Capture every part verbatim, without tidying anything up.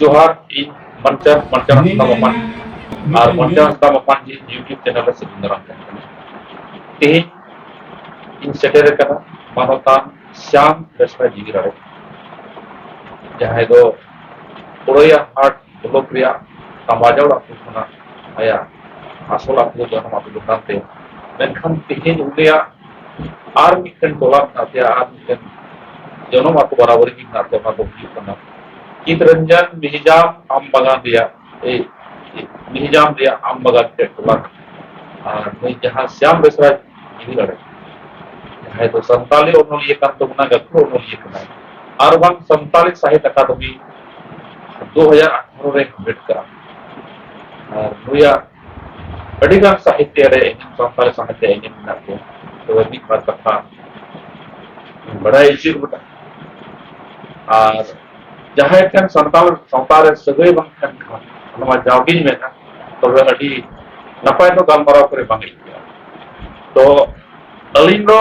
ᱡᱚᱦᱟᱨ, ᱤᱧ ᱢᱟᱱᱪᱟᱱ, ᱢᱟᱱᱪᱟᱱ ᱦᱟᱸᱥᱫᱟ ᱢᱟᱯᱟᱱ ᱟᱨ ᱢᱟᱱᱪᱟᱱ ᱦᱟᱸᱥᱫᱟ ᱢᱟᱯᱟᱱ ᱡᱤ YouTube channel ᱨᱮ ᱥᱟᱹᱜᱩᱱ ᱫᱟᱨᱟᱢ ᱠᱟᱱᱟ᱾ ᱛᱮᱦᱮᱧ ᱤᱧ ᱥᱮᱴᱮᱨ ᱟᱠᱟᱱᱟ ᱢᱟᱱᱚᱛᱟᱱ ᱥᱭᱟᱢ ᱵᱮᱥᱨᱟ ᱡᱤᱣᱤ ᱨᱟᱲᱮ, ᱡᱟᱦᱟᱸᱭ ᱫᱚ ᱯᱩᱲᱟᱹᱭᱟ ᱦᱟᱴ ᱵᱞᱚᱠ ᱨᱮᱭᱟᱜ ᱛᱟᱢᱵᱟᱡᱟᱣᱲᱟ ᱟᱹᱛᱩ ᱠᱷᱚᱱᱟᱜ ᱟᱭᱟᱜ ᱟᱥᱚᱞ ᱟᱹᱛᱩ ᱫᱚ ᱡᱟᱱᱟᱢ ᱟᱹᱛᱩ ᱫᱚ ᱠᱟᱱ ᱛᱟᱭᱟ᱾ ᱢᱮᱱᱠᱷᱟᱱ ᱛᱮᱦᱮᱧ ᱩᱱᱤᱭᱟᱜ ᱟᱨ ᱢᱤᱫᱴᱮᱱ ᱴᱚᱞᱟ ᱢᱮᱱᱟᱜ ᱛᱟᱭᱟ, ᱟᱨ ᱢᱤᱫᱴᱮᱱ ᱡᱚᱱᱚᱢ ᱟᱹᱛᱩ ᱵᱟᱨᱟᱵᱟᱨᱤ ᱜᱮ ᱢᱮᱱᱟᱜ ᱛᱟᱭᱟ᱾ ᱚᱱᱟ ᱫᱚ ᱦᱩᱭᱩᱜ ᱠᱟᱱᱟ ᱠᱤᱛᱨᱚᱧᱡᱚᱱ ᱢᱤᱦᱤᱡᱟᱢ ᱟᱢ ᱵᱟᱜᱟᱱ ᱨᱮᱭᱟᱜ, ᱮ, ᱢᱤᱦᱤᱡᱟᱢ ᱨᱮᱭᱟᱜ ᱟᱢ ᱵᱟᱜᱟᱱ ᱨᱮᱭᱟᱜ ᱴᱚᱞᱟ᱾ ᱟᱨ ᱱᱩᱭ ᱡᱟᱦᱟᱸ ᱥᱭᱟᱢ ᱵᱮᱥᱨᱟ ᱡᱤᱣᱤ ᱨᱟᱲᱮ, ᱡᱟᱦᱟᱸᱭ ᱫᱚ ᱥᱟᱱᱛᱟᱞᱤ ᱚᱱᱚᱞᱤᱭᱟᱹ ᱠᱟᱱ ᱛᱟᱵᱚᱱᱟ, ᱜᱟᱹᱠᱷᱩᱲ ᱚᱱᱚᱞᱤᱭᱟᱹ ᱠᱟᱱᱟᱭ, ᱟᱨ ᱵᱟᱝ ᱥᱟᱱᱛᱟᱞᱤ ᱥᱟᱦᱤᱛ ᱟᱠᱟᱫᱮᱢᱤ ᱫᱩ ᱦᱟᱡᱟᱨ ᱟᱴᱷᱟᱨᱚ ᱨᱮ ᱦᱟᱢᱮᱴ ᱠᱟᱜᱼᱟ᱾ ᱟᱨ ᱱᱩᱭᱟᱜ ᱟᱹᱰᱤᱜᱟᱱ ᱥᱟᱦᱤᱛᱭᱚ ᱨᱮ ᱮᱱᱮᱢ, ᱥᱟᱱᱛᱟᱲᱤ ᱥᱟᱦᱤᱛᱭᱚ ᱮᱱᱮᱢ ᱢᱮᱱᱟᱜ ᱜᱮᱭᱟ᱾ ᱛᱚᱵᱮ ᱢᱤᱫ ᱵᱟᱨ ᱠᱟᱛᱷᱟ ᱵᱟᱲᱟᱭ ᱩᱪᱤᱛ ᱵᱚᱱᱟ᱾ ᱟᱨ ᱡᱟᱦᱟᱸᱭ ᱴᱷᱮᱱ ᱥᱟᱱᱛᱟᱲ ᱥᱟᱶᱛᱟ ᱨᱮ ᱥᱟᱹᱜᱟᱹᱭ ᱵᱟᱝ ᱛᱟᱦᱮᱱ ᱠᱷᱟᱱ, ᱚᱱᱟ ᱢᱟ ᱡᱟᱣᱜᱤᱧ ᱢᱮᱱᱟ, ᱛᱚᱵᱮ ᱟᱹᱰᱤ ᱱᱟᱯᱟᱭ ᱫᱚ ᱜᱟᱞᱢᱟᱨᱟᱣ ᱠᱚᱨᱮ ᱵᱟᱝ ᱟᱹᱭᱠᱟᱹᱜᱼᱟ᱾ ᱛᱚ ᱟᱹᱞᱤᱧ ᱫᱚ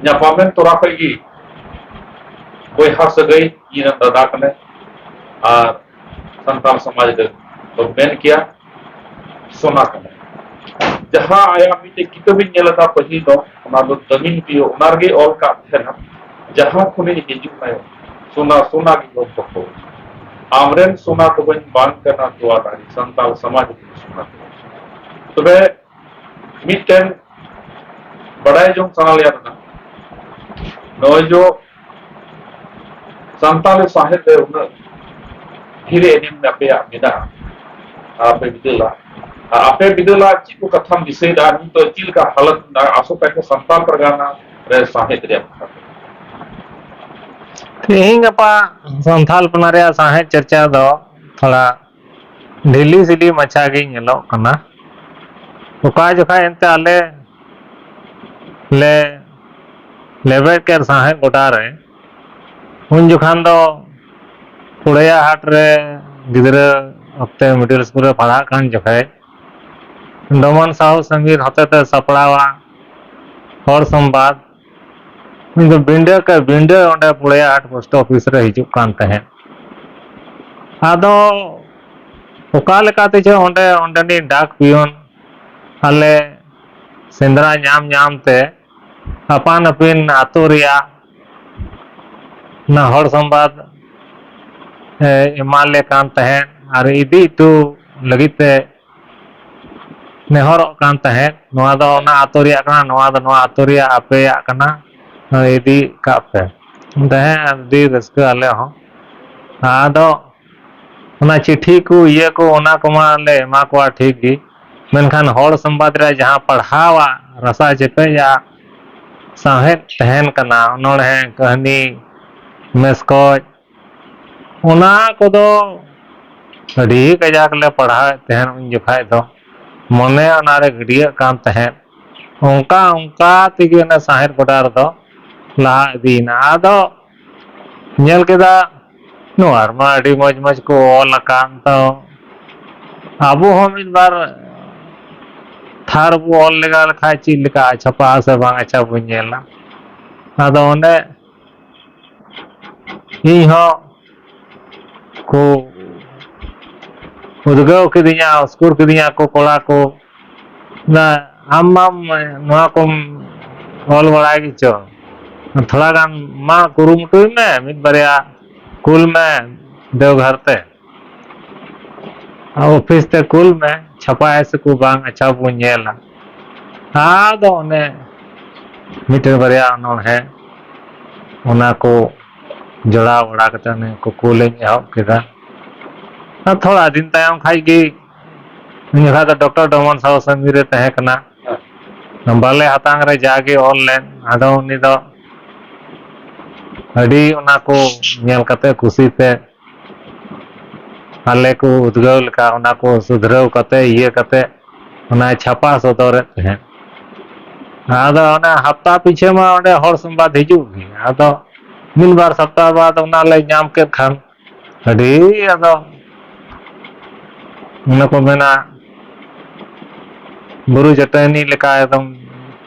ᱧᱟᱯᱟᱢᱮᱱ ᱛᱚᱨᱟ ᱠᱷᱚᱡ ᱜᱮ ᱵᱚᱭᱦᱟ ᱥᱟᱹᱜᱟᱹᱭ, ᱤᱧ ᱨᱮᱱ ᱫᱟᱫᱟ ᱠᱟᱱᱟᱭ᱾ ᱟᱨ ᱥᱟᱱᱛᱟᱲ ᱥᱚᱢᱟᱡᱽ ᱨᱮ ᱫᱚ ᱢᱮᱱ ᱠᱮᱭᱟ ᱥᱚᱱᱟ ᱠᱟᱱᱟᱭ᱾ ᱡᱟᱦᱟᱸ ᱟᱭᱟᱜ ᱢᱤᱫᱴᱮᱡ ᱠᱤᱛᱟᱹᱵᱤᱧ ᱧᱮᱞ ᱟᱠᱟᱫ ᱯᱟᱹᱦᱤᱞ ᱫᱚ, ᱚᱱᱟ ᱫᱚ ᱫᱟᱹᱢᱤᱱ ᱯᱤᱭᱳ, ᱚᱱᱟ ᱨᱮᱜᱮ ᱚᱞ ᱠᱟᱜ ᱛᱟᱦᱮᱱᱟ, "ᱡᱟᱦᱟᱸ ᱠᱷᱚᱱᱤᱧ ᱦᱤᱡᱩᱜ ᱛᱟᱭᱚᱢ ᱥᱚᱱᱟ ᱥᱚᱱᱟ ᱜᱮ ᱚᱞ ᱫᱚᱦᱚ, ᱟᱢᱨᱮᱱ ᱥᱚᱱᱟ ᱫᱚ ᱵᱟᱹᱧ ᱵᱟᱝ ᱠᱟᱱᱟ ᱛᱚᱣᱟ ᱫᱟᱨᱮ, ᱥᱟᱱᱛᱟᱲ ᱥᱚᱢᱟᱡᱽ ᱨᱮ ᱥᱚᱱᱟ ᱫᱚ ᱵᱟᱹᱧ᱾" ᱛᱚᱵᱮ ᱢᱤᱫᱴᱮᱱ ᱵᱟᱰᱟᱭ ᱡᱚᱝ ᱥᱟᱱᱟ ᱞᱮᱭᱟ ᱢᱮᱱᱟᱜ, ᱱᱚᱜᱼᱚᱭ ᱡᱚ ᱥᱟᱱᱛᱟᱲᱤ ᱥᱟᱶᱦᱮᱫ ᱨᱮ ᱩᱱᱟᱹᱜ ᱰᱷᱮᱨ ᱮᱱᱮᱢ ᱟᱯᱮᱭᱟᱜ ᱢᱮᱱᱟᱜᱼᱟ, ᱟᱯᱮ ᱵᱤᱫᱟᱹᱞᱟ, ᱟᱨ ᱟᱯᱮ ᱵᱤᱫᱟᱹᱞᱟ ᱪᱮᱫ ᱠᱚ ᱠᱟᱛᱷᱟᱢ ᱫᱤᱥᱟᱹᱭᱮᱫᱟ? ᱱᱤᱛᱚᱜ ᱪᱮᱫ ᱞᱮᱠᱟ ᱦᱟᱞᱚᱛ ᱢᱮᱱᱟᱜᱼᱟ ᱟᱥᱚᱠᱟᱭᱛᱮ ᱥᱟᱱᱛᱟᱲ ᱯᱟᱨᱜᱟᱱᱟ ᱨᱮ ᱥᱟᱶᱦᱮᱫ ᱨᱮᱭᱟᱜ ᱠᱟᱛᱷᱟ? ᱛᱮᱦᱮᱧ ᱜᱟᱯᱟ ᱥᱟᱱᱛᱟᱲ ᱯᱟᱨᱜᱟᱱᱟ ᱨᱮᱭᱟᱜ ᱥᱟᱶᱦᱮᱫ ᱪᱟᱨᱪᱟ ᱫᱚ ᱛᱷᱚᱲᱟ ᱰᱷᱤᱞᱤ ᱥᱤᱞᱤ ᱢᱟᱪᱷᱟ ᱜᱮ ᱧᱮᱞᱚᱜ ᱠᱟᱱᱟ᱾ ᱚᱠᱟ ᱡᱚᱠᱷᱟᱡ ᱮᱱᱛᱮ ᱟᱞᱮ ᱞᱮ ᱞᱮᱵᱮᱫ ᱠᱮᱫ ᱥᱟᱶᱦᱮᱫ ᱜᱚᱰᱟ ᱨᱮ, ᱩᱱ ᱡᱚᱠᱷᱟᱱ ᱫᱚ ᱯᱩᱲᱟᱹᱭᱟ ᱦᱟᱴ ᱨᱮ ᱜᱤᱫᱽᱨᱟᱹ ᱚᱠᱛᱮ ᱢᱤᱰᱤᱞ ᱥᱠᱩᱞ ᱨᱮ ᱯᱟᱲᱦᱟᱜ ᱠᱟᱱ ᱡᱚᱠᱷᱮᱡ ᱰᱚᱢᱚᱱ ᱥᱟᱦᱩ ᱥᱟᱢᱤᱨ ᱦᱚᱛᱮᱛᱮ ᱥᱟᱯᱲᱟᱣᱟ ᱦᱚᱲ ᱥᱚᱢᱵᱟᱫ, ᱩᱱᱤ ᱫᱚ ᱵᱤᱸᱰᱟᱹ ᱠᱮ ᱵᱤᱸᱰᱟᱹ ᱚᱸᱰᱮ ᱯᱩᱲᱟᱹᱭᱟ ᱦᱟᱴ ᱯᱳᱥᱴ ᱚᱯᱷᱤᱥ ᱨᱮ ᱦᱤᱡᱩᱜ ᱠᱟᱱ ᱛᱟᱦᱮᱸᱫ᱾ ᱟᱫᱚ ᱚᱠᱟ ᱞᱮᱠᱟᱛᱮ ᱪᱚ ᱚᱸᱰᱮ, ᱚᱸᱰᱮᱱᱤᱡ ᱰᱟᱠ ᱯᱤᱭᱚᱱ ᱟᱞᱮ ᱥᱮᱸᱫᱽᱨᱟ ᱧᱟᱢ ᱧᱟᱢ ᱛᱮ ᱟᱯᱟᱱ ᱟᱹᱯᱤᱱ ᱟᱹᱛᱩ ᱨᱮᱭᱟᱜ ᱚᱱᱟ ᱦᱚᱲ ᱥᱚᱢᱵᱟᱫ ᱮ ᱮᱢᱟ ᱞᱮ ᱠᱟᱱ ᱛᱟᱦᱮᱸᱫ ᱟᱨ ᱤᱫᱤ ᱦᱚᱴᱚ ᱞᱟᱹᱜᱤᱫ ᱛᱮ ᱱᱮᱦᱚᱨᱚᱜ ᱠᱟᱱ ᱛᱟᱦᱮᱸᱫ, "ᱱᱚᱣᱟ ᱫᱚ ᱚᱱᱟ ᱟᱹᱛᱩ ᱨᱮᱭᱟᱜ ᱠᱟᱱᱟ, ᱱᱚᱣᱟ ᱫᱚ ᱱᱚᱣᱟ ᱟᱹᱛᱩ ᱨᱮᱭᱟᱜ ᱟᱯᱮᱭᱟᱜ ᱠᱟᱱᱟ, ᱤᱫᱤ ᱠᱟᱜ ᱯᱮ᱾" ᱛᱟᱦᱮᱸᱫ ᱟᱹᱰᱤ ᱨᱟᱹᱥᱠᱟᱹ ᱟᱞᱮ ᱦᱚᱸ᱾ ᱟᱫᱚ ᱚᱱᱟ ᱪᱤᱴᱷᱤ ᱠᱚ ᱤᱭᱟᱹ ᱠᱚ ᱚᱱᱟ ᱠᱚᱢᱟ ᱞᱮ ᱮᱢᱟ ᱠᱚᱣᱟ ᱴᱷᱤᱠ ᱜᱮ, ᱢᱮᱱᱠᱷᱟᱱ ᱦᱚᱲ ᱥᱚᱢᱵᱟᱫ ᱨᱮᱭᱟᱜ ᱡᱟᱦᱟᱸ ᱯᱟᱲᱦᱟᱣᱟᱜ ᱨᱟᱥᱟ ᱪᱮᱯᱮᱡᱟᱜ ᱥᱟᱶᱦᱮᱫ ᱛᱟᱦᱮᱱ ᱠᱟᱱᱟ, ᱚᱱᱚᱬᱦᱮ, ᱠᱟᱹᱦᱱᱤ, ᱢᱮᱥᱠᱚᱡ, ᱚᱱᱟ ᱠᱚᱫᱚ ᱟᱹᱰᱤ ᱠᱟᱡᱟᱠ ᱞᱮ ᱯᱟᱲᱦᱟᱣᱮᱫ ᱛᱟᱦᱮᱱ ᱩᱱ ᱡᱚᱠᱷᱟᱡ ᱫᱚ᱾ ᱢᱚᱱᱮ ᱚᱱᱟᱨᱮ ᱜᱟᱹᱰᱭᱟᱹᱜ ᱠᱟᱱ ᱛᱟᱦᱮᱸᱫ᱾ ᱚᱱᱠᱟ ᱚᱱᱠᱟ ᱛᱮᱜᱮ ᱚᱱᱟ ᱥᱟᱶᱦᱮᱫ ᱜᱚᱰᱟ ᱨᱮᱫᱚ ᱞᱟᱦᱟ ᱤᱫᱤᱭᱮᱱᱟ᱾ ᱟᱫᱚ ᱧᱮᱞ ᱠᱮᱫᱟ, ᱱᱚᱣᱟ ᱨᱮᱢᱟ ᱟᱹᱰᱤ ᱢᱚᱡᱽ ᱢᱚᱡᱽ ᱠᱚ ᱚᱞ ᱟᱠᱟᱱ, ᱛᱚ ᱟᱵᱚ ᱦᱚᱸ ᱢᱤᱫ ᱵᱟᱨ ᱛᱷᱟᱨ ᱵᱚ ᱚᱞ ᱞᱮᱜᱟ ᱞᱮᱠᱷᱟᱡ ᱪᱮᱫ ᱞᱮᱠᱟ ᱪᱷᱟᱯᱟᱜᱼᱟ ᱥᱮ ᱵᱟᱝ ᱪᱷᱟᱯᱟ ᱵᱚᱱ ᱧᱮᱞᱟ᱾ ᱟᱫᱚ ᱚᱸᱰᱮ ᱤᱧ ᱦᱚᱸ ᱠᱚ ᱩᱫᱽᱜᱟᱹᱣ ᱠᱤᱫᱤᱧᱟ, ᱩᱥᱠᱩᱨ ᱠᱤᱫᱤᱧᱟ ᱠᱚ ᱠᱚᱲᱟ ᱠᱚ, "ᱟᱢ ᱢᱟᱢ ᱱᱚᱣᱟ ᱠᱚᱢ ᱚᱞ ᱵᱟᱲᱟᱭ ᱜᱮᱪᱚ, ᱛᱷᱚᱲᱟ ᱜᱟᱱ ᱢᱟ ᱠᱩᱨᱩᱢᱩᱴᱩᱭ ᱢᱮ, ᱢᱤᱫ ᱵᱟᱨᱭᱟ ᱠᱩᱞ ᱢᱮ ᱫᱮᱣᱜᱷᱚᱨ ᱛᱮ, ᱚᱯᱷᱤᱥ ᱛᱮ ᱠᱩᱞ ᱢᱮ, ᱪᱷᱟᱯᱟᱭᱟ ᱥᱮ ᱠᱚ ᱵᱟᱝ, ᱟᱪᱪᱷᱟ ᱵᱚᱱ ᱧᱮᱞᱟ᱾" ᱟᱫᱚ ᱚᱱᱮ ᱢᱤᱫᱴᱮᱱ ᱵᱟᱨᱭᱟ ᱚᱱᱚᱬᱦᱮ ᱚᱱᱟ ᱠᱚ ᱡᱚᱲᱟᱣ ᱵᱟᱲᱟ ᱠᱟᱛᱮ ᱚᱱᱮ ᱠᱩᱠᱩᱞᱤᱧ ᱮᱦᱚᱵ ᱠᱮᱫᱟ᱾ ᱟᱨ ᱛᱷᱚᱲᱟ ᱫᱤᱱ ᱛᱟᱭᱚᱢ ᱠᱷᱟᱡ ᱜᱮ, ᱩᱱ ᱡᱚᱠᱷᱟᱡ ᱫᱚ ᱰᱚᱠᱴᱚᱨ ᱰᱚᱢᱚᱱ ᱥᱟᱦᱩ ᱥᱟᱢᱤ ᱨᱮ ᱛᱟᱦᱮᱸ ᱠᱟᱱᱟ, ᱵᱟᱞᱮ ᱦᱟᱛᱟᱝ ᱨᱮ ᱡᱟᱜᱮ ᱚᱞ ᱞᱮᱱ, ᱟᱫᱚ ᱩᱱᱤ ᱫᱚ ᱟᱹᱰᱤ ᱚᱱᱟ ᱠᱚ ᱧᱮᱞ ᱠᱟᱛᱮ ᱠᱩᱥᱤ ᱛᱮ ᱟᱞᱮ ᱠᱚ ᱩᱫᱽᱜᱟᱹᱣ ᱞᱮᱠᱟ ᱚᱱᱟ ᱠᱚ ᱥᱩᱫᱷᱨᱟᱹᱣ ᱠᱟᱛᱮ, ᱤᱭᱟᱹ ᱠᱟᱛᱮ ᱚᱱᱟᱭ ᱪᱷᱟᱯᱟ ᱥᱚᱫᱚᱨᱮᱫ ᱛᱟᱦᱮᱸᱫ᱾ ᱟᱫᱚ ᱚᱱᱟ ᱦᱟᱯᱛᱟ ᱯᱤᱪᱷᱟᱹ ᱢᱟ ᱚᱸᱰᱮ ᱦᱚᱲ ᱥᱚᱢᱵᱟᱫ ᱦᱤᱡᱩᱜ ᱜᱮ᱾ ᱟᱫᱚ ᱢᱤᱫ ᱵᱟᱨ ᱥᱟᱯᱛᱟ ᱵᱟᱫ ᱚᱱᱟ ᱞᱮ ᱧᱟᱢ ᱠᱮᱫ ᱠᱷᱟᱱ ᱟᱹᱰᱤ, ᱟᱫᱚ ᱚᱱᱮ ᱠᱚ ᱢᱮᱱᱟ, ᱵᱩᱨᱩ ᱪᱟᱹᱴᱟᱹᱱᱤ ᱞᱮᱠᱟ ᱮᱠᱫᱚᱢ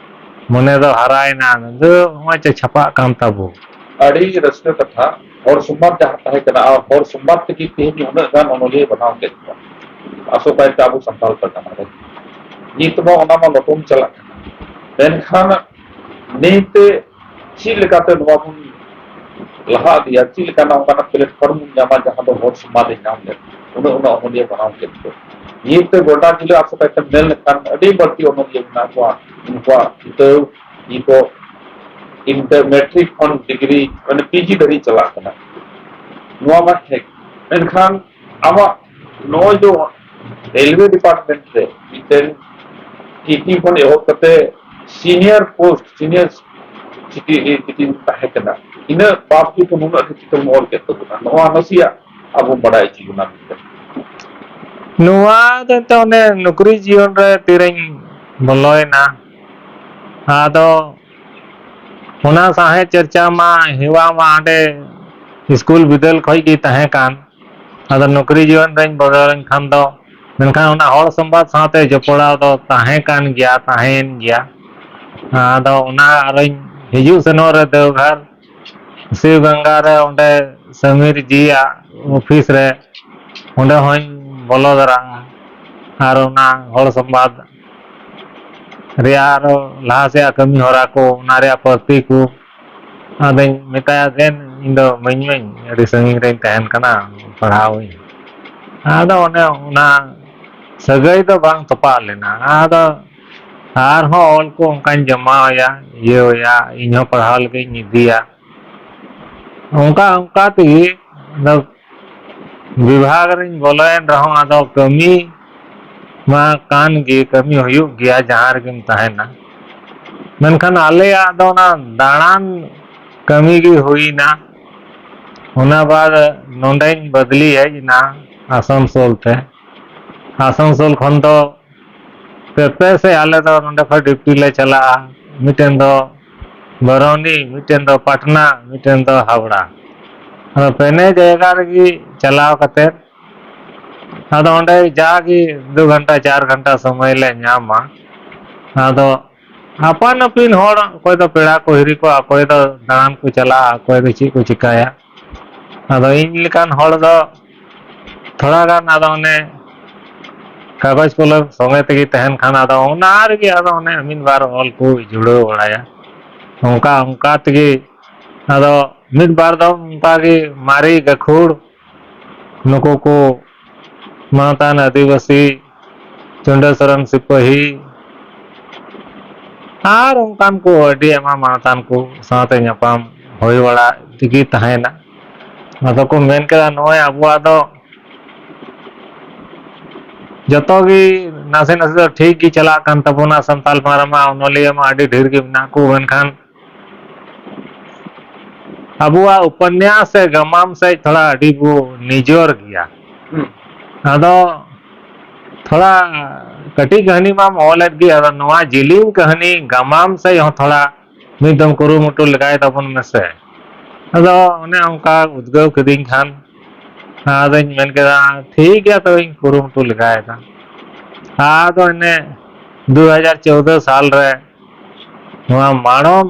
ᱢᱚᱱᱮ ᱫᱚ ᱦᱟᱨᱟᱭᱮᱱᱟ, ᱫᱩ, ᱱᱚᱜᱼᱚᱭ ᱪᱮ ᱪᱷᱟᱯᱟᱜ ᱠᱟᱱ ᱛᱟᱵᱚ᱾ ᱟᱹᱰᱤ ᱨᱟᱹᱥᱠᱟᱹ ᱠᱟᱛᱷᱟ᱾ ᱦᱚᱲ ᱥᱚᱢᱵᱟᱫ ᱡᱟᱦᱟᱸ ᱛᱟᱦᱮᱸ ᱠᱟᱱᱟ, ᱟᱨ ᱦᱚᱲ ᱥᱚᱢᱵᱟᱫ ᱛᱮᱜᱮ ᱛᱮᱦᱮᱧ ᱩᱱᱟᱹᱜ ᱜᱟᱱ ᱚᱱᱚᱞᱤᱭᱟᱹ ᱵᱮᱱᱟᱣ ᱠᱮᱫ ᱠᱚᱣᱟ, ᱟᱥᱚᱠᱟᱭᱛᱮ ᱟᱵᱚ ᱥᱟᱱᱛᱟᱲ ᱯᱟᱨᱜᱟᱱᱟ ᱨᱮ᱾ ᱱᱤᱛ ᱢᱟ ᱚᱱᱟ ᱢᱟ ᱞᱚᱴᱚᱢ ᱪᱟᱞᱟᱜ ᱠᱟᱱᱟ, ᱢᱮᱱᱠᱷᱟᱱ ᱱᱤᱛ ᱪᱮᱫ ᱞᱮᱠᱟᱛᱮ ᱱᱚᱣᱟ ᱵᱚᱱ ᱞᱟᱦᱟ ᱤᱫᱤᱭᱟ, ᱪᱮᱫ ᱞᱮᱠᱟᱱᱟᱜ ᱚᱱᱠᱟᱱᱟᱜ platform ᱵᱚᱱ ᱧᱟᱢᱟ ᱡᱟᱦᱟᱸ ᱫᱚ ᱦᱚᱲ ᱥᱚᱢᱟᱡᱽ ᱮ ᱧᱟᱢ ᱞᱮᱫ, ᱩᱱᱟᱹᱜ ᱩᱱᱟᱹᱜ ᱚᱱᱚᱞᱤᱭᱟᱹ ᱵᱮᱱᱟᱣ ᱠᱮᱫ ᱠᱚ᱾ ᱱᱤᱛ ᱛᱮ ᱜᱚᱴᱟ ᱡᱤᱞᱟᱹ ᱟᱥᱚᱠᱟᱭᱛᱮ ᱢᱮᱱ ᱞᱮᱠᱷᱟᱱ ᱟᱹᱰᱤ ᱵᱟᱹᱲᱛᱤ ᱚᱱᱚᱞᱤᱭᱟᱹ ᱢᱮᱱᱟᱜ ᱠᱚᱣᱟ, ᱩᱱᱠᱩᱣᱟᱜ ᱪᱤᱛᱟᱹᱣ ᱱᱤᱛᱚᱜ ᱤᱱᱴᱟᱨ ᱢᱮᱴᱨᱤᱠ ᱠᱷᱚᱱ ᱰᱤᱜᱽᱨᱤ ᱢᱟᱱᱮ ᱯᱤᱡᱤ ᱫᱷᱟᱹᱵᱤᱡ ᱪᱟᱞᱟᱜ ᱠᱟᱱᱟ᱾ ᱱᱚᱣᱟ ᱢᱟ ᱴᱷᱤᱠ, ᱢᱮᱱᱠᱷᱟᱱ ᱟᱢᱟᱜ ᱱᱚᱜᱼᱚᱭ ᱡᱮ ᱨᱮᱞᱣᱮ ᱰᱤᱯᱟᱨᱴᱢᱮᱱᱴ ᱨᱮ ᱢᱤᱫᱴᱮᱱ ᱴᱤᱴᱤ ᱠᱷᱚᱱ ᱮᱦᱚᱵ ᱠᱟᱛᱮ ᱥᱤᱱᱤᱭᱟᱨ ᱯᱳᱥᱴ, ᱥᱤᱱᱤᱭᱟᱨ ᱴᱤᱴᱤ ᱛᱟᱦᱮᱸ ᱠᱟᱱᱟ, ᱤᱱᱟᱹ ᱵᱟᱫ ᱜᱮ ᱱᱩᱱᱟᱹᱜ ᱰᱷᱮᱨ ᱪᱤᱛᱟᱹᱢ ᱚᱞ ᱠᱮᱫ ᱛᱟᱵᱚᱱᱟ, ᱱᱚᱣᱟ ᱱᱟᱥᱮᱭᱟᱜ ᱟᱵᱚ ᱵᱟᱰᱟᱭ ᱦᱚᱪᱚ ᱵᱚᱱᱟ ᱢᱮᱱᱛᱮ᱾ ᱱᱚᱣᱟ ᱫᱚ ᱮᱱᱛᱮ ᱚᱱᱮ ᱱᱚᱠᱨᱤ ᱡᱤᱭᱚᱱ ᱨᱮ ᱛᱤᱨᱮᱧ ᱵᱚᱞᱚᱭᱮᱱᱟ, ᱟᱫᱚ ᱚᱱᱟ ᱥᱟᱶᱦᱮᱫ ᱪᱟᱨᱪᱟ ᱢᱟ ᱦᱮᱣᱟ ᱢᱟ ᱦᱟᱸᱰᱮ ᱥᱠᱩᱞ ᱵᱤᱫᱟᱹᱞ ᱠᱷᱚᱱ ᱜᱮ ᱛᱟᱦᱮᱸ ᱠᱟᱱ᱾ ᱟᱫᱚ ᱱᱚᱠᱨᱤ ᱡᱤᱭᱚᱱ ᱨᱮᱧ ᱵᱚᱞᱚ ᱞᱮᱱᱠᱷᱟᱱ ᱫᱚ, ᱢᱮᱱᱠᱷᱟᱱ ᱚᱱᱟ ᱦᱚᱲ ᱥᱚᱢᱵᱟᱫ ᱥᱟᱶᱛᱮ ᱡᱚᱯᱲᱟᱣ ᱫᱚ ᱛᱟᱦᱮᱸ ᱠᱟᱱ ᱜᱮᱭᱟ, ᱛᱟᱦᱮᱸᱭᱮᱱ ᱜᱮᱭᱟ᱾ ᱟᱫᱚ ᱚᱱᱟ ᱟᱨᱚᱧ ᱦᱤᱡᱩᱜ ᱥᱮᱱᱚᱜ ᱨᱮ ᱫᱮᱣᱜᱷᱚᱨ ᱥᱤᱵ ᱜᱚᱝᱜᱟ ᱨᱮ ᱚᱸᱰᱮ ᱥᱟᱢᱤᱨ ᱡᱤᱭᱟᱜ ᱚᱯᱷᱤᱥ ᱨᱮ, ᱚᱸᱰᱮ ᱦᱚᱸᱧ ᱵᱚᱞᱚ ᱫᱟᱨᱟᱜᱼᱟ᱾ ᱟᱨ ᱚᱱᱟ ᱦᱚᱲ ᱥᱚᱢᱵᱟᱫ ᱨᱮᱭᱟᱜ ᱟᱨᱚ ᱞᱟᱦᱟ ᱥᱮᱫ ᱠᱟᱹᱢᱤ ᱦᱚᱨᱟ ᱠᱚ, ᱚᱱᱟ ᱨᱮᱭᱟᱜ ᱯᱟᱹᱨᱛᱤ ᱠᱚ, ᱟᱫᱚᱧ ᱢᱮᱛᱟᱭᱟ, "ᱫᱮᱱ ᱤᱧ ᱫᱚ ᱤᱢᱟᱹᱧ ᱢᱮ, ᱟᱹᱰᱤ ᱥᱟᱺᱜᱤᱧ ᱨᱮᱧ ᱛᱟᱦᱮᱱ ᱠᱟᱱᱟ, ᱯᱟᱲᱦᱟᱣ ᱟᱹᱧ᱾" ᱟᱫᱚ ᱚᱱᱮ ᱚᱱᱟ ᱥᱟᱹᱜᱟᱹᱭ ᱫᱚ ᱵᱟᱝ ᱛᱚᱯᱟᱜ ᱞᱮᱱᱟ᱾ ᱟᱫᱚ ᱟᱨᱦᱚᱸ ᱚᱞ ᱠᱚ ᱚᱱᱠᱟᱧ ᱡᱚᱢᱟᱣᱟᱭᱟ, ᱤᱭᱟᱹᱣᱟᱭᱟ, ᱤᱧᱦᱚᱸ ᱯᱟᱲᱦᱟᱣ ᱞᱟᱹᱜᱤᱫ ᱤᱧ ᱤᱫᱤᱭᱟ᱾ ᱚᱱᱠᱟ ᱚᱱᱠᱟ ᱛᱮᱜᱮ ᱟᱫᱚ ᱵᱤᱵᱷᱟᱜᱽ ᱨᱤᱧ ᱵᱚᱞᱚᱭᱮᱱ ᱨᱮᱦᱚᱸ, ᱟᱫᱚ ᱠᱟᱹᱢᱤ ᱢᱟ ᱠᱟᱱ ᱜᱮ, ᱠᱟᱹᱢᱤ ᱦᱩᱭᱩᱜ ᱜᱮᱭᱟ ᱡᱟᱦᱟᱸ ᱨᱮᱜᱮᱢ ᱛᱟᱦᱮᱱᱟ᱾ ᱢᱮᱱᱠᱷᱟᱱ ᱟᱞᱮᱭᱟᱜ ᱫᱚ ᱚᱱᱟ ᱫᱟᱬᱟᱱ ᱠᱟᱹᱢᱤ ᱜᱮ ᱦᱩᱭᱱᱟ᱾ ᱚᱱᱟ ᱵᱟᱫ ᱱᱚᱰᱮᱧ ᱵᱚᱫᱞᱤ ᱦᱮᱡ ᱮᱱᱟ ᱟᱥᱟᱱᱥᱳᱞ ᱛᱮ᱾ ᱟᱥᱟᱱᱥᱳᱞ ᱠᱷᱚᱱ ᱫᱚ ᱯᱮ ᱯᱮ ᱥᱮᱫ ᱟᱞᱮ ᱫᱚ ᱱᱚᱰᱮ ᱠᱷᱚᱱ ᱰᱤᱭᱩᱴᱤ ᱞᱮ ᱪᱟᱞᱟᱜᱼᱟ᱾ ᱢᱤᱫᱴᱮᱱ ᱫᱚ ᱵᱟᱨᱚᱱᱤ, ᱢᱤᱫᱴᱮᱱ ᱫᱚ ᱯᱟᱴᱱᱟ, ᱢᱤᱫᱴᱮᱱ ᱫᱚ ᱦᱟᱣᱲᱟ᱾ ᱟᱫᱚ ᱯᱮᱱᱮ ᱡᱟᱭᱜᱟ ᱨᱮᱜᱮ ᱪᱟᱞᱟᱣ ᱠᱟᱛᱮ, ᱟᱫᱚ ᱚᱸᱰᱮ ᱡᱟᱜᱮ ᱫᱩ ᱜᱷᱚᱱᱴᱟ ᱪᱟᱨ ᱜᱷᱚᱱᱴᱟ ᱥᱚᱢᱚᱭ ᱞᱮ ᱧᱟᱢᱟ᱾ ᱟᱫᱚ ᱟᱯᱟᱱ ᱟᱹᱯᱤᱱ ᱦᱚᱲ, ᱚᱠᱚᱭ ᱫᱚ ᱯᱮᱲᱟ ᱠᱚ ᱦᱤᱨᱤ ᱠᱚᱣᱟ, ᱚᱠᱚᱭ ᱫᱚ ᱫᱟᱬᱟᱱ ᱠᱚ ᱪᱟᱞᱟᱜᱼᱟ, ᱚᱠᱚᱭ ᱫᱚ ᱪᱮᱫ ᱠᱚ ᱪᱤᱠᱟᱹᱭᱟ᱾ ᱟᱫᱚ ᱤᱧ ᱞᱮᱠᱟᱱ ᱦᱚᱲ ᱫᱚ ᱛᱷᱚᱲᱟ ᱜᱟᱱ ᱟᱫᱚ ᱚᱱᱮ ᱠᱟᱜᱚᱡᱽ ᱠᱚᱞᱚᱢ ᱥᱚᱸᱜᱮ ᱛᱮᱜᱮ ᱛᱟᱦᱮᱱ ᱠᱷᱟᱱ ᱟᱫᱚ ᱚᱱᱟ ᱨᱮᱜᱮ ᱟᱫᱚ ᱚᱱᱮ ᱢᱤᱫ ᱵᱟᱨ ᱚᱞ ᱠᱚ ᱡᱩᱲᱟᱹᱣ ᱵᱟᱲᱟᱭᱟ᱾ ᱚᱱᱠᱟ ᱚᱱᱠᱟ ᱛᱮᱜᱮ ᱟᱫᱚ ᱢᱤᱫ ᱵᱟᱨ ᱫᱚ ᱚᱱᱠᱟ ᱜᱮ ᱢᱟᱨᱮ ᱜᱟᱹᱠᱷᱩᱲ ᱱᱩᱠᱩ ᱠᱚ ᱢᱟᱱᱚᱛᱟᱱ ᱟᱹᱫᱤᱵᱟᱹᱥᱤ, ᱪᱩᱸᱰᱟᱹ ᱥᱚᱨᱮᱱ ᱥᱤᱯᱟᱹᱦᱤ, ᱟᱨ ᱚᱱᱠᱟᱱ ᱠᱚ ᱟᱹᱰᱤ ᱟᱭᱢᱟ ᱢᱟᱱᱚᱛᱟᱱ ᱠᱚ ᱥᱟᱶᱛᱮ ᱧᱟᱯᱟᱢ ᱦᱩᱭ ᱵᱟᱲᱟ ᱛᱮᱜᱮ ᱛᱟᱦᱮᱸᱭᱮᱱᱟ᱾ ᱟᱫᱚ ᱠᱚ ᱢᱮᱱ ᱠᱮᱫᱟ, ᱱᱚᱜᱼᱚᱭ ᱟᱵᱚᱣᱟᱜ ᱫᱚ ᱡᱚᱛᱚ ᱜᱮ ᱱᱟᱥᱮ ᱱᱟᱥᱮ ᱫᱚ ᱴᱷᱤᱠ ᱜᱮ ᱪᱟᱞᱟᱜ ᱠᱟᱱ ᱛᱟᱵᱚᱱᱟ᱾ ᱥᱟᱱᱛᱟᱞ ᱯᱟᱨᱜᱟᱱᱟ ᱚᱱᱚᱞᱤᱭᱟᱹ ᱢᱟ ᱟᱹᱰᱤ ᱰᱷᱮᱨ ᱜᱮ ᱢᱮᱱᱟᱜ ᱠᱚ, ᱢᱮᱱᱠᱷᱟᱱ ᱟᱵᱚᱣᱟᱜ ᱩᱯᱚᱱᱭᱟᱥ ᱥᱮ ᱜᱟᱢᱟᱢ ᱥᱮᱫ ᱛᱷᱚᱲᱟ ᱟᱹᱰᱤ ᱵᱚ ᱱᱤᱡᱚᱨ ᱜᱮᱭᱟ᱾ ᱦᱩᱸ᱾ ᱟᱫᱚ ᱛᱷᱚᱲᱟ ᱠᱟᱹᱴᱤᱡ ᱠᱟᱹᱦᱱᱤ ᱢᱟᱢ ᱚᱞᱮᱫ ᱜᱮ, ᱟᱫᱚ ᱱᱚᱣᱟ ᱡᱤᱞᱤᱧ ᱠᱟᱹᱦᱱᱤ ᱜᱟᱢᱟᱢ ᱥᱮᱫ ᱦᱚᱸ ᱛᱷᱚᱲᱟ ᱢᱤᱫ ᱫᱚᱢ ᱠᱩᱨᱩᱢᱩᱴᱩ ᱞᱮᱜᱟᱭ ᱛᱟᱵᱚᱱ ᱢᱮᱥᱮ᱾ ᱟᱫᱚ ᱚᱱᱮ ᱚᱱᱠᱟ ᱩᱫᱽᱜᱟᱹᱣ ᱠᱤᱫᱤᱧ ᱠᱷᱟᱱ ᱟᱫᱚᱧ ᱢᱮᱱ ᱠᱮᱫᱟ, ᱴᱷᱤᱠ ᱜᱮᱭᱟ, ᱛᱚᱵᱮᱧ ᱠᱩᱨᱩᱢᱩᱴᱩ ᱞᱮᱜᱟᱭᱮᱫᱟ᱾ ᱟᱫᱚ ᱤᱱᱟᱹ ᱫᱩ ᱦᱟᱡᱟᱨ ᱪᱳᱣᱫᱟᱹ ᱥᱟᱞ ᱨᱮ ᱱᱚᱣᱟ ᱢᱟᱲᱚᱢ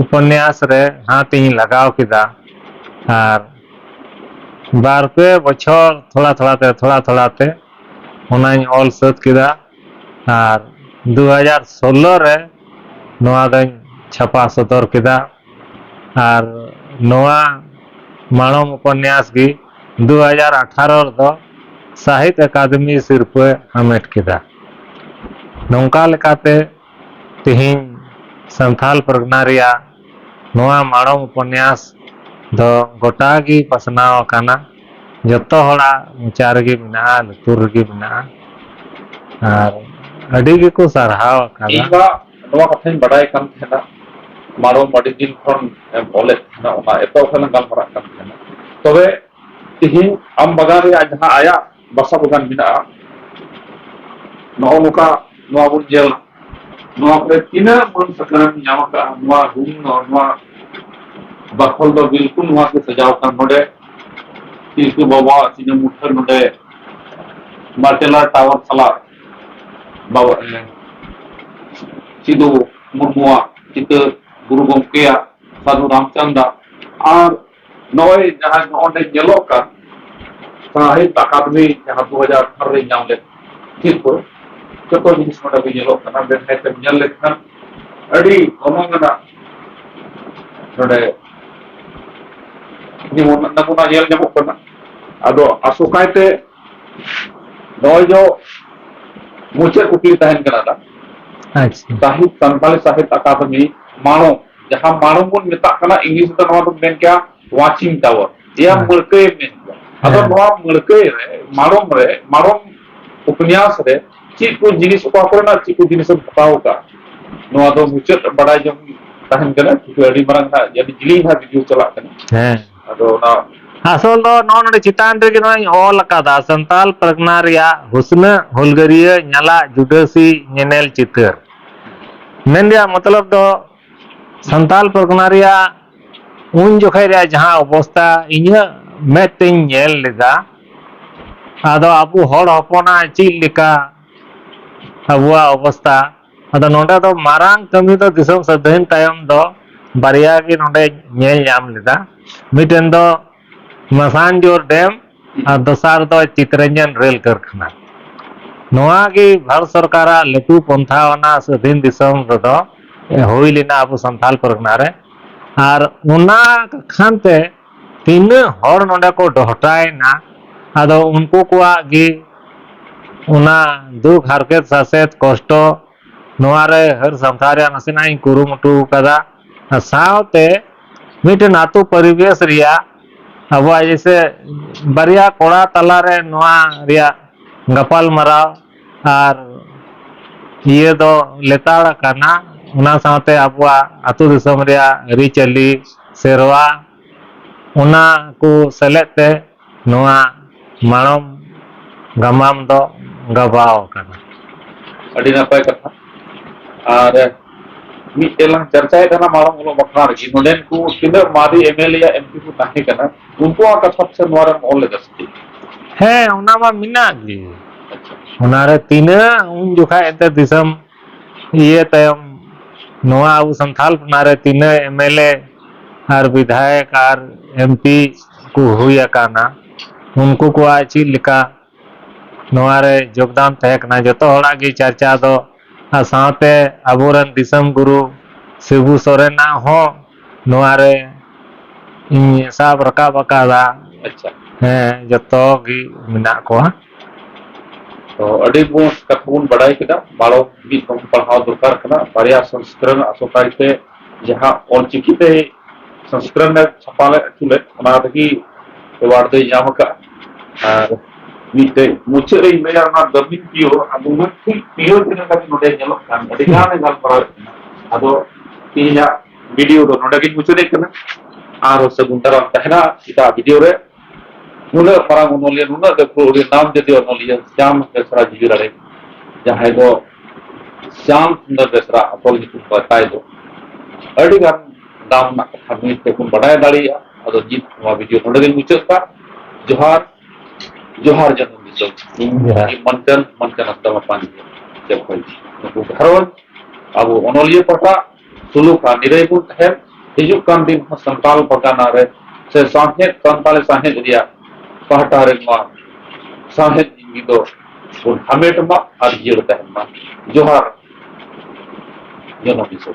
ᱩᱯᱚᱱᱭᱟᱥ ᱨᱮ ᱦᱟᱛ ᱤᱧ ᱞᱟᱜᱟᱣ ᱠᱮᱫᱟ᱾ ᱟᱨ ᱵᱟᱨ ᱯᱮ ᱵᱚᱪᱷᱚᱨ ᱛᱷᱚᱲᱟ ᱛᱷᱚᱲᱟ ᱛᱮ, ᱛᱷᱚᱲᱟ ᱛᱷᱚᱲᱟ ᱛᱮ ᱚᱱᱟᱧ ᱚᱞ ᱥᱟᱹᱛ ᱠᱮᱫᱟ᱾ ᱟᱨ ᱫᱩ ᱦᱟᱡᱟᱨ ᱥᱳᱞᱞᱳ ᱨᱮ ᱱᱚᱣᱟ ᱫᱚᱧ ᱪᱷᱟᱯᱟ ᱥᱚᱫᱚᱨ ᱠᱮᱫᱟ᱾ ᱟᱨ ᱱᱚᱣᱟ ᱢᱟᱲᱚᱢ ᱩᱯᱚᱱᱭᱟᱥ ᱜᱮ ᱫᱩ ᱦᱟᱡᱟᱨ ᱟᱴᱷᱟᱨᱚ ᱨᱮᱫᱚ ᱥᱟᱦᱤᱛ ᱟᱠᱟᱫᱮᱢᱤ ᱥᱤᱨᱯᱟᱹ ᱦᱟᱢᱮᱴ ᱠᱮᱫᱟ᱾ ᱱᱚᱝᱠᱟ ᱞᱮᱠᱟᱛᱮ ᱛᱮᱦᱮᱧ ᱥᱟᱱᱛᱷᱟᱞ ᱯᱟᱨᱜᱟᱱᱟ ᱨᱮᱭᱟᱜ ᱱᱚᱣᱟ ᱢᱟᱲᱚᱢ ᱩᱯᱚᱱᱭᱟᱥ ᱫᱚ ᱜᱚᱴᱟ ᱜᱮ ᱯᱟᱥᱱᱟᱣ ᱟᱠᱟᱱᱟ, ᱡᱚᱛᱚ ᱦᱚᱲᱟᱜ ᱢᱚᱪᱟ ᱨᱮᱜᱮ ᱢᱮᱱᱟᱜᱼᱟ, ᱞᱩᱛᱩᱨ ᱨᱮᱜᱮ ᱢᱮᱱᱟᱜᱼᱟ, ᱟᱨ ᱟᱹᱰᱤ ᱜᱮᱠᱚ ᱥᱟᱨᱦᱟᱣ ᱟᱠᱟᱫᱟ᱾ ᱤᱧ ᱢᱟ ᱱᱚᱣᱟ ᱠᱟᱛᱷᱟᱧ ᱵᱟᱰᱟᱭ ᱠᱟᱱ ᱛᱟᱦᱮᱱᱟ, ᱢᱟᱲᱚᱢ ᱟᱹᱰᱤ ᱫᱤᱱ ᱠᱷᱚᱱ ᱮᱢ ᱚᱞᱮᱫ ᱛᱟᱦᱮᱱᱟ, ᱚᱱᱟ ᱮᱛᱚᱦᱚᱵ ᱠᱷᱚᱱ ᱜᱟᱞᱢᱟᱨᱟᱜ ᱠᱟᱱ ᱛᱟᱦᱮᱱᱟ᱾ ᱛᱚᱵᱮ ᱛᱮᱦᱮᱧ ᱟᱢ ᱵᱟᱜᱟᱱ ᱨᱮᱭᱟᱜ ᱡᱟᱦᱟᱸ ᱟᱭᱟᱜ ᱵᱟᱥᱟ ᱵᱟᱜᱟᱱ ᱢᱮᱱᱟᱜᱼᱟ, ᱱᱚᱜᱼᱚ ᱱᱚᱝᱠᱟ ᱱᱚᱣᱟ ᱵᱚᱱ ᱧᱮᱞᱟ, ᱱᱚᱣᱟ ᱠᱚᱨᱮ ᱛᱤᱱᱟᱹᱜ ᱢᱟᱹᱱ ᱥᱟᱠᱟᱢ ᱧᱟᱢ ᱟᱠᱟᱫᱼᱟ, ᱱᱚᱣᱟ ᱨᱩᱢ ᱫᱚ, ᱱᱚᱣᱟ ᱵᱟᱠᱷᱳᱞ ᱫᱚ ᱵᱤᱞᱠᱩᱞ ᱱᱚᱣᱟ ᱜᱮ ᱥᱟᱡᱟᱣ ᱠᱟᱱ᱾ ᱱᱚᱰᱮ ᱛᱤᱞᱠᱟᱹ ᱵᱟᱵᱟᱣᱟᱜ ᱪᱤᱱᱦᱟᱹ ᱢᱩᱴᱷᱟᱹᱱ, ᱱᱚᱰᱮ ᱢᱟᱨᱴᱮᱞᱟᱨ ᱴᱟᱣᱟᱨ ᱥᱟᱞᱟᱜ ᱵᱟᱵᱟ, ᱮ, ᱥᱤᱫᱩ ᱢᱩᱨᱢᱩᱣᱟᱜ ᱪᱤᱛᱟᱹᱨ, ᱜᱩᱨᱩ ᱜᱚᱢᱠᱮᱭᱟᱜ, ᱥᱟᱹᱫᱷᱩ ᱨᱟᱢᱪᱟᱸᱫᱽ ᱟᱜ, ᱟᱨ ᱱᱚᱜᱼᱚᱭ ᱡᱟᱦᱟᱸ ᱱᱚᱜᱼᱚᱭ ᱧᱮᱞᱚᱜ ᱠᱟᱱ ᱥᱟᱦᱤᱛ ᱟᱠᱟᱫᱮᱢᱤ ᱡᱟᱦᱟᱸ ᱫᱩ ᱦᱟᱡᱟᱨ ᱟᱴᱷᱟᱨᱚ ᱨᱮ ᱧᱟᱢ ᱞᱮᱫ ᱥᱤᱨᱯᱟᱹ, ᱡᱚᱛᱚ ᱡᱤᱱᱤᱥ ᱱᱚᱰᱮ ᱜᱮ ᱧᱮᱞᱚᱜ ᱠᱟᱱᱟ᱾ ᱢᱮᱱᱠᱷᱟᱱ ᱧᱮᱞ ᱞᱮᱠᱷᱟᱱ ᱟᱹᱰᱤ ᱜᱚᱱᱚᱝ ᱟᱱᱟᱜ ᱱᱚᱰᱮ ᱡᱮᱢᱚᱱ ᱱᱟᱢᱩᱱᱟ ᱧᱮᱞ ᱧᱟᱢᱚᱜ ᱠᱟᱱᱟ᱾ ᱟᱫᱚ ᱟᱥᱚᱠᱟᱭᱛᱮ ᱱᱚᱜᱼᱚᱭ ᱡᱚ ᱢᱩᱪᱟᱹᱫ ᱠᱩᱠᱞᱤ ᱛᱟᱦᱮᱱ ᱠᱟᱱᱟ ᱫᱟ᱾ ᱟᱪᱪᱷᱟ᱾ ᱥᱟᱦᱤᱛ, ᱥᱟᱱᱛᱟᱲᱤ ᱥᱟᱦᱤᱛ ᱟᱠᱟᱫᱮᱢᱤ ᱢᱟᱲᱚᱢ, ᱡᱟᱦᱟᱸ ᱢᱟᱲᱚᱢ ᱵᱚᱱ ᱢᱮᱛᱟᱜ ᱠᱟᱱᱟ, ᱤᱝᱞᱤᱥ ᱛᱮ ᱱᱚᱣᱟ ᱫᱚ ᱢᱮᱱ ᱜᱮᱭᱟ watching tower, ᱮᱭᱟ ᱦᱮᱸ᱾ ᱢᱟᱹᱲᱠᱟᱹᱭ ᱢᱮᱱ ᱜᱮᱭᱟ᱾ ᱟᱫᱚ ᱦᱮᱸ᱾ ᱱᱚᱣᱟ ᱢᱟᱹᱲᱠᱟᱹᱭ ᱨᱮ, ᱢᱟᱲᱚᱢ ᱨᱮ, ᱢᱟᱲᱚᱢ ᱩᱯᱱᱭᱟᱥ ᱨᱮ ᱪᱮᱫ ᱠᱚ ᱡᱤᱱᱤᱥ, ᱚᱠᱟ ᱠᱚᱨᱮᱱᱟᱜ ᱪᱮᱫ ᱠᱚ ᱡᱤᱱᱤᱥ ᱮᱢ ᱦᱟᱛᱟᱣ ᱟᱠᱟᱫ? ᱱᱚᱣᱟ ᱫᱚ ᱢᱩᱪᱟᱹᱫ ᱵᱟᱰᱟᱭ ᱡᱚᱝ ᱛᱟᱦᱮᱱ ᱠᱟᱱᱟ, ᱠᱤᱪᱷᱩ ᱟᱹᱰᱤ ᱢᱟᱨᱟᱝ ᱦᱟᱸᱜ ᱟᱹᱰᱤ ᱡᱤᱞᱤᱧ ᱦᱟᱸᱜ ᱵᱷᱤᱰᱤᱭᱳ ᱪᱟᱞᱟᱜ ᱠᱟᱱᱟ᱾ ᱦᱮᱸ᱾ ᱟᱫᱚ ᱚᱱᱟ ᱟᱥᱚᱞ ᱫᱚ ᱱᱚᱜᱼᱚ ᱱᱚᱰᱮ ᱪᱮᱛᱟᱱ ᱨᱮᱜᱮ ᱱᱚᱜᱼᱚᱭ ᱚᱞ ᱟᱠᱟᱫᱟ, ᱥᱟᱱᱛᱟᱞ ᱯᱟᱨᱜᱟᱱᱟ ᱨᱮᱭᱟᱜ ᱦᱩᱥᱱᱟᱹ ᱦᱩᱞᱜᱟᱹᱨᱤᱭᱟᱹ ᱧᱟᱞᱟᱜ ᱡᱩᱰᱟᱹᱥᱤ ᱧᱮᱱᱮᱞ ᱪᱤᱛᱟᱹᱨ᱾ ᱢᱮᱱ ᱨᱮᱭᱟᱜ ᱢᱚᱛᱞᱚᱵ ᱫᱚ ᱥᱟᱱᱛᱟᱞ ᱯᱟᱨᱜᱟᱱᱟ ᱨᱮᱭᱟᱜ ᱩᱱ ᱡᱚᱠᱷᱮᱡ ᱨᱮᱭᱟᱜ ᱡᱟᱦᱟᱸ ᱚᱵᱚᱥᱛᱟ ᱤᱧᱟᱹᱜ ᱢᱮᱫ ᱛᱮᱧ ᱧᱮᱞ ᱞᱮᱫᱟ, ᱟᱫᱚ ᱟᱵᱚ ᱦᱚᱲ ᱦᱚᱯᱚᱱᱟᱜ ᱪᱮᱫ ᱞᱮᱠᱟ ᱟᱵᱚᱣᱟᱜ ᱚᱵᱚᱥᱛᱟ, ᱟᱫᱚ ᱱᱚᱰᱮ ᱫᱚ ᱢᱟᱨᱟᱝ ᱠᱟᱹᱢᱤ ᱫᱚ ᱫᱤᱥᱚᱢ ᱥᱟᱹᱫᱷᱤᱱ ᱛᱟᱭᱚᱢ ᱫᱚ ᱵᱟᱨᱭᱟ ᱜᱮ ᱱᱚᱰᱮᱧ ᱧᱮᱞ ᱧᱟᱢ ᱞᱮᱫᱟ᱾ ᱢᱤᱫᱴᱮᱱ ᱫᱚ ᱢᱟᱥᱟᱱᱡᱳᱨ ᱰᱮᱢ ᱟᱨ ᱫᱚᱥᱟᱨ ᱫᱚ ᱪᱤᱛᱨᱚᱧᱡᱚᱱ ᱨᱮᱞ ᱠᱟᱹᱨᱠᱷᱟᱱᱟ᱾ ᱱᱚᱣᱟ ᱜᱮ ᱵᱷᱟᱨᱚᱛ ᱥᱚᱨᱠᱟᱨᱟᱜ ᱞᱟᱹᱴᱩ ᱯᱚᱱᱛᱷᱟ ᱚᱱᱟ ᱥᱟᱹᱫᱷᱤᱱ ᱫᱤᱥᱚᱢ ᱨᱮᱫᱚ ᱦᱩᱭ ᱞᱮᱱᱟ ᱟᱵᱚ ᱥᱟᱱᱛᱟᱞ ᱯᱟᱨᱜᱟᱱᱟ ᱨᱮ᱾ ᱟᱨ ᱚᱱᱟ ᱠᱷᱟᱱ ᱛᱮ ᱛᱤᱱᱟᱹᱜ ᱦᱚᱲ ᱱᱚᱰᱮ ᱠᱚ ᱰᱚᱦᱴᱟᱭᱮᱱᱟ, ᱟᱫᱚ ᱩᱱᱠᱩ ᱠᱚᱣᱟᱜ ᱜᱮ ᱚᱱᱟ ᱫᱩᱠ ᱦᱟᱨᱠᱮᱛ ᱥᱟᱥᱮᱛ ᱠᱚᱥᱴᱚ ᱱᱚᱣᱟ ᱨᱮ ᱦᱟᱹᱨ ᱥᱟᱢᱴᱟᱣ ᱨᱮᱭᱟᱜ ᱱᱟᱥᱮᱱᱟᱜ ᱤᱧ ᱠᱩᱨᱩᱢᱩᱴᱩ ᱟᱠᱟᱫᱟ᱾ ᱟᱨ ᱥᱟᱶᱛᱮ ᱢᱤᱫᱴᱮᱱ ᱟᱛᱳ ᱯᱚᱨᱤᱵᱮᱥ ᱨᱮᱭᱟᱜ ᱟᱵᱚᱣᱟᱜ ᱡᱮᱭᱥᱮ ᱵᱟᱨᱭᱟ ᱠᱚᱲᱟ ᱛᱟᱞᱟᱨᱮ ᱱᱚᱣᱟ ᱨᱮᱭᱟᱜ ᱜᱟᱯᱟᱞ ᱢᱟᱨᱟᱣ ᱟᱨ ᱤᱭᱟᱹ ᱫᱚ ᱞᱮᱛᱟᱲ ᱟᱠᱟᱱᱟ᱾ ᱚᱱᱟ ᱥᱟᱶᱛᱮ ᱟᱵᱚᱣᱟᱜ ᱟᱹᱛᱩ ᱫᱤᱥᱚᱢ ᱨᱮᱭᱟᱜ ᱟᱹᱨᱤᱪᱟᱹᱞᱤ, ᱥᱮᱨᱣᱟ, ᱚᱱᱟ ᱠᱚ ᱥᱮᱞᱮᱫ ᱛᱮ ᱱᱚᱣᱟ ᱢᱟᱲᱚᱢ ᱜᱟᱢᱟᱢ ᱫᱚ ᱜᱟᱵᱟᱣ ᱟᱠᱟᱱᱟ᱾ ᱟᱹᱰᱤ ᱱᱟᱯᱟᱭ ᱠᱟᱛᱷᱟ᱾ ᱟᱨ ᱢᱤᱫᱴᱮᱱ ᱞᱟᱝ ᱪᱟᱨᱪᱟᱭᱮᱫ ᱛᱟᱦᱮᱱᱟ ᱢᱟᱲᱟᱝ ᱚᱞᱚᱜ ᱵᱟᱠᱷᱨᱟ ᱨᱮᱜᱮ, ᱱᱚᱰᱮᱱ ᱠᱚ ᱛᱤᱱᱟᱹᱜ ᱢᱟᱨᱮ ᱮᱢ ᱮᱞ ᱮ ᱭᱟ ᱮᱢ ᱯᱤ ᱠᱚ ᱛᱟᱦᱮᱸ ᱠᱟᱱᱟ, ᱩᱱᱠᱩᱣᱟᱜ ᱠᱟᱛᱷᱟ ᱯᱟᱥᱮ ᱱᱚᱣᱟ ᱨᱮᱢ ᱚᱞ ᱞᱮᱫᱟ ᱥᱮ ᱪᱮᱫ? ᱦᱮᱸ, ᱚᱱᱟ ᱢᱟ ᱢᱮᱱᱟᱜ ᱜᱮ᱾ ᱟᱪᱪᱷᱟ᱾ ᱚᱱᱟᱨᱮ ᱛᱤᱱᱟᱹᱜ ᱩᱱ ᱡᱚᱠᱷᱟᱡ ᱮᱱᱛᱮ ᱫᱤᱥᱚᱢ ᱤᱭᱟᱹ ᱛᱟᱭᱚᱢ ᱱᱚᱣᱟ ᱟᱵᱚ ᱥᱟᱱᱛᱷᱟᱞ ᱯᱟᱨᱜᱟᱱᱟ ᱨᱮ ᱛᱤᱱᱟᱹᱜ ᱮᱢ ᱮᱞ ᱮ ᱟᱨ ᱵᱤᱫᱷᱟᱭᱚᱠ ᱟᱨ ᱮᱢ ᱯᱤ ᱠᱚ ᱦᱩᱭ ᱟᱠᱟᱱᱟ, ᱩᱱᱠᱩ ᱠᱚᱣᱟᱜ ᱪᱮᱫ ᱞᱮᱠᱟ ᱱᱚᱣᱟ ᱨᱮ ᱡᱳᱜᱽᱫᱟᱱ ᱛᱟᱦᱮᱸ ᱠᱟᱱᱟ? ᱡᱚᱛᱚ ᱦᱚᱲᱟᱜ ᱜᱮ ᱪᱟᱨᱪᱟ ᱫᱚ, ᱟᱨ ᱥᱟᱶᱛᱮ ᱟᱵᱚᱨᱮᱱ ᱫᱤᱥᱚᱢ ᱜᱩᱨᱩ ᱥᱤᱵᱩ ᱥᱚᱨᱮᱱᱟᱜ ᱦᱚᱸ ᱱᱚᱣᱟ ᱨᱮ ᱤᱧ ᱥᱟᱵ ᱨᱟᱠᱟᱵ ᱟᱠᱟᱫᱟ᱾ ᱟᱪᱪᱷᱟ᱾ ᱦᱮᱸ, ᱡᱚᱛᱚ ᱜᱮ ᱢᱮᱱᱟᱜ ᱠᱚᱣᱟ᱾ ᱛᱚ, ᱟᱹᱰᱤ ᱢᱚᱡᱽ ᱠᱟᱛᱷᱟ ᱵᱚᱱ ᱵᱟᱰᱟᱭ ᱠᱮᱫᱟ᱾ ᱵᱟᱨᱚ ᱢᱤᱫ ᱫᱚᱢ ᱯᱟᱲᱦᱟᱣ ᱫᱚᱨᱠᱟᱨ ᱠᱟᱱᱟ᱾ ᱵᱟᱨᱭᱟ ᱥᱚᱝᱥᱠᱨᱚᱱ ᱟᱥᱚᱠᱟᱭ ᱛᱮ ᱡᱟᱦᱟᱸ ᱚᱞᱪᱤᱠᱤ ᱛᱮ ᱥᱚᱝᱥᱠᱨᱚᱱ ᱮ ᱪᱷᱟᱯᱟ ᱞᱮᱫ, ᱟᱹᱪᱩ ᱞᱮᱫ, ᱚᱱᱟ ᱨᱮᱜᱮ ᱮᱣᱟᱨᱰ ᱫᱚᱭ ᱧᱟᱢ ᱟᱠᱟᱫᱼᱟ᱾ ᱟᱨ ᱢᱤᱫᱴᱮᱡ ᱢᱩᱪᱟᱹᱫ ᱨᱮᱧ ᱞᱟᱹᱭᱟ, ᱚᱱᱟ ᱫᱟᱹᱢᱤᱱ ᱯᱤᱭᱳ, ᱟᱫᱚ ᱚᱱᱟ ᱴᱷᱤᱠ ᱯᱤᱭᱳ ᱛᱤᱱᱟᱹᱜ ᱜᱟᱱ ᱱᱚᱰᱮ ᱧᱮᱞᱚᱜ ᱠᱟᱱ, ᱟᱹᱰᱤ ᱜᱟᱱ ᱮ ᱜᱟᱞᱢᱟᱨᱟᱣᱮᱫ ᱠᱟᱱᱟ᱾ ᱟᱫᱚ ᱛᱮᱦᱮᱧᱟᱜ ᱵᱷᱤᱰᱤᱭᱳ ᱫᱚ ᱱᱚᱰᱮ ᱜᱤᱧ ᱢᱩᱪᱟᱹᱫᱮᱫ ᱠᱟᱱᱟ᱾ ᱟᱨᱦᱚᱸ ᱥᱟᱹᱜᱩᱱ ᱫᱟᱨᱟᱢ ᱛᱟᱦᱮᱱᱟ ᱮᱴᱟᱜ ᱵᱷᱤᱰᱤᱭᱳ ᱨᱮ᱾ ᱱᱩᱱᱟᱹᱜ ᱢᱟᱨᱟᱝ ᱚᱱᱚᱞᱤᱭᱟᱹ, ᱱᱩᱱᱟᱹᱜ ᱜᱟᱹᱠᱷᱩᱲ, ᱟᱹᱰᱤ ᱱᱟᱢ ᱡᱟᱹᱛᱤ ᱚᱱᱚᱞᱤᱭᱟᱹ ᱥᱭᱟᱢ ᱵᱮᱥᱨᱟ ᱡᱤᱣᱤ ᱨᱟᱲᱮ, ᱡᱟᱦᱟᱸᱭ ᱫᱚ ᱥᱭᱟᱢ ᱥᱩᱱᱫᱚᱨ ᱵᱮᱥᱨᱟ ᱟᱥᱚᱞ ᱧᱩᱛᱩᱢ ᱠᱚ ᱛᱟᱭ ᱫᱚ᱾ ᱟᱹᱰᱤ ᱜᱟᱱ ᱫᱟᱢ ᱨᱮᱱᱟᱜ ᱠᱟᱛᱷᱟ ᱱᱩᱭ ᱴᱷᱮᱱ ᱵᱚᱱ ᱵᱟᱰᱟᱭ ᱫᱟᱲᱮᱭᱟᱜᱼᱟ᱾ ᱟᱫᱚ ᱱᱤᱛ ᱱᱚᱣᱟ ᱵᱷᱤᱰᱤᱭᱳ ᱱᱚᱰᱮ ᱜᱤᱧ ᱢᱩᱪᱟᱹᱫ ᱮᱫᱟ᱾ ᱡᱚᱦᱟᱨ, ᱡᱚᱦᱟᱨ ᱡᱟᱱᱟᱢ ᱫᱤᱥᱚᱢ᱾ ᱤᱧ ᱡᱚᱦᱟᱨ᱾ ᱢᱟᱱᱠᱟᱱ, ᱢᱟᱱᱠᱟᱱ ᱦᱟᱸᱥᱫᱟ ᱢᱟᱯᱟᱱ ᱡᱮ ᱚᱠᱚᱭ ᱱᱩᱠᱩ ᱜᱷᱟᱨᱚᱸᱡᱽ, ᱟᱵᱚ ᱚᱱᱚᱞᱤᱭᱟᱹ ᱯᱟᱦᱴᱟ ᱥᱩᱞᱩᱠ ᱟᱨ ᱱᱤᱨᱟᱹᱭ ᱵᱚᱱ ᱛᱟᱦᱮᱱ᱾ ᱦᱤᱡᱩᱜ ᱠᱟᱱ ᱫᱤᱱ ᱦᱚᱸ ᱥᱟᱱᱛᱟᱲ ᱯᱟᱨᱜᱟᱱᱟ ᱨᱮ ᱥᱮ ᱥᱟᱶᱦᱮᱫ, ᱥᱟᱱᱛᱟᱲᱤ ᱥᱟᱶᱦᱮᱫ ᱨᱮᱭᱟᱜ ᱯᱟᱦᱴᱟ ᱨᱮ ᱱᱚᱣᱟ ᱥᱟᱶᱦᱮᱫ ᱡᱤᱣᱤ ᱫᱚ ᱵᱚᱱ ᱦᱟᱢᱮᱴ ᱢᱟ ᱟᱨ ᱡᱤᱭᱟᱹᱲ ᱛᱟᱦᱮᱱ ᱢᱟ᱾ ᱡᱚᱦᱟᱨ᱾ ᱡᱚᱱᱚ ᱫᱤᱥᱚᱢ᱾